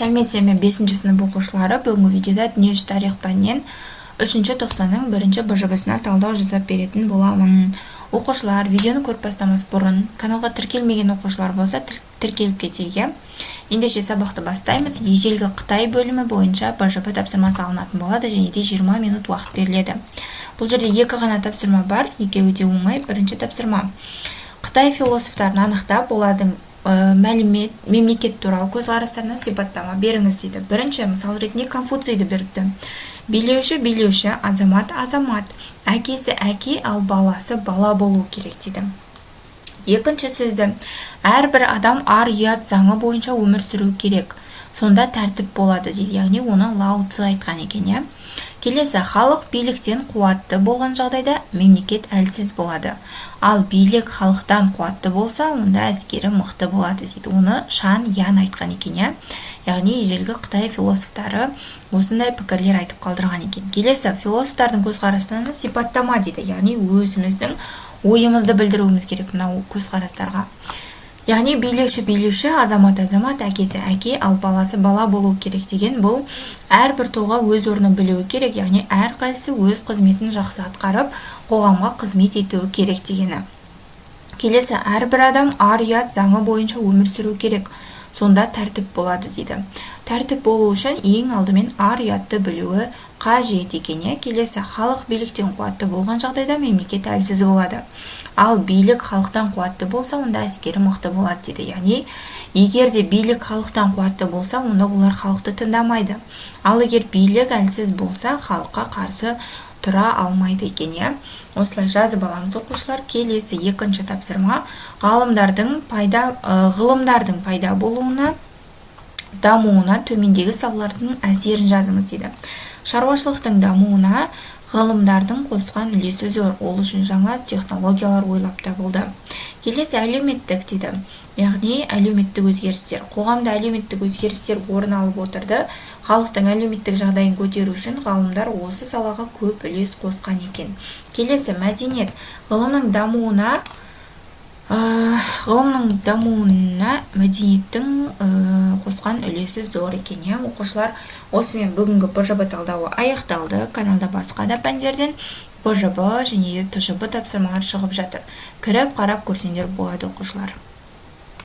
Сәлеметсіздер ме, бесінші сынып оқушылары! Бүгінгі видеода дүниежүзі тарих пәнінен үшінші тоқсанның бірінші БЖБ-сына талдау жасап беретін боламын. Оқушылар, видеоны көріп бастамас бұрын каналға тіркелмеген оқушылар болса, тіркеліп кетейік, иә. Ендеше, сабақты бастаймыз. Ежелгі Қытай бөлімі бойынша БЖБ тапсырмасы алынатын болады және де 20 минут уақыт беріледі. Бұл жерде екі ғана тапсырма бар, екеуі де оңай. Бірінші тапсырма: қытай философтарын анықтап, олардың мәлімет мемлекет туралы көзқарастарына сипаттама беріңіз дейді. Бірінші мысал ретінде Конфуцийді беріпті. Билеуші билеуші, азамат азамат, әкесі әке, ал баласы бала болу керек дейді. Екінші сөзді: әрбір адам ар ұят заңы бойынша өмір сүру керек, сонда тәртіп болады дейді. Яғни оны Лао Цзы айтқан екен, иә. Келесі: халық биліктен қуатты болған жағдайда мемлекет әлсіз болады, ал билік халықтан қуатты болса, онда әскері мықты болады дейді. Оны Шан Ян айтқан екен, иә. Яғни ежелгі қытай философтары осындай пікірлер айтып қалдырған екен. Келесі: философтардың көзқарастарына сипаттама дейді. Яғни өзіміздің ойымызды білдіруіміз керек мынау көзқарастарға. Яғни билеуші билеуші, азамат азамат, әкесі әке, ал баласы бала болу керек деген. Бұл әрбір тұлға өз орнын білуі керек, яғни әрқайсысы өз қызметін жақсы атқарып, қоғамға қызмет етуі керек дегені. Келесі: әрбір адам ар ұят заңы бойынша өмір сүру керек, сонда тәртіп болады дейді. Тәртіп болу үшін ең алдымен ар ұятты білуі қажет екен, иә. Келесі: халық биліктен қуатты болған жағдайда мемлекет әлсіз болады, ал билік халықтан қуатты болса, онда әскері мықты болады дейді. Яғни егер де билік халықтан қуатты болса, онда олар халықты тыңдамайды, ал егер билік әлсіз болса, халыққа қарсы тұра алмайды екен, иә. Осылай жазып аламыз, оқушылар. Келесі, екінші тапсырма: ғалымдардың пайда ғылымдардың пайда болуына, дамуына төмендегі салалардың әсерін жазыңыз дейді. Шаруашылықтың дамуына ғылымдардың қосқан үлесі зор, ол үшін жаңа технологиялар ойлап табылды. Келесі: әлеуметтік дейді, яғни әлеуметтік өзгерістер. Қоғамда әлеуметтік өзгерістер орын алып отырды. Халықтың әлеуметтік жағдайын көтеру үшін ғалымдар осы салаға көп үлес қосқан екен. Келесі: мәдениет. Ғылымның дамуына мәдениеттің қосқан үлесі зор екен, иә. Оқушылар, осымен бүгінгі БЖБ талдауы аяқталды. Каналда басқа да пәндерден БЖБ және де ТЖБ тапсырмалар шығып жатыр, кіріп қарап көрсеңдер болады, оқушылар.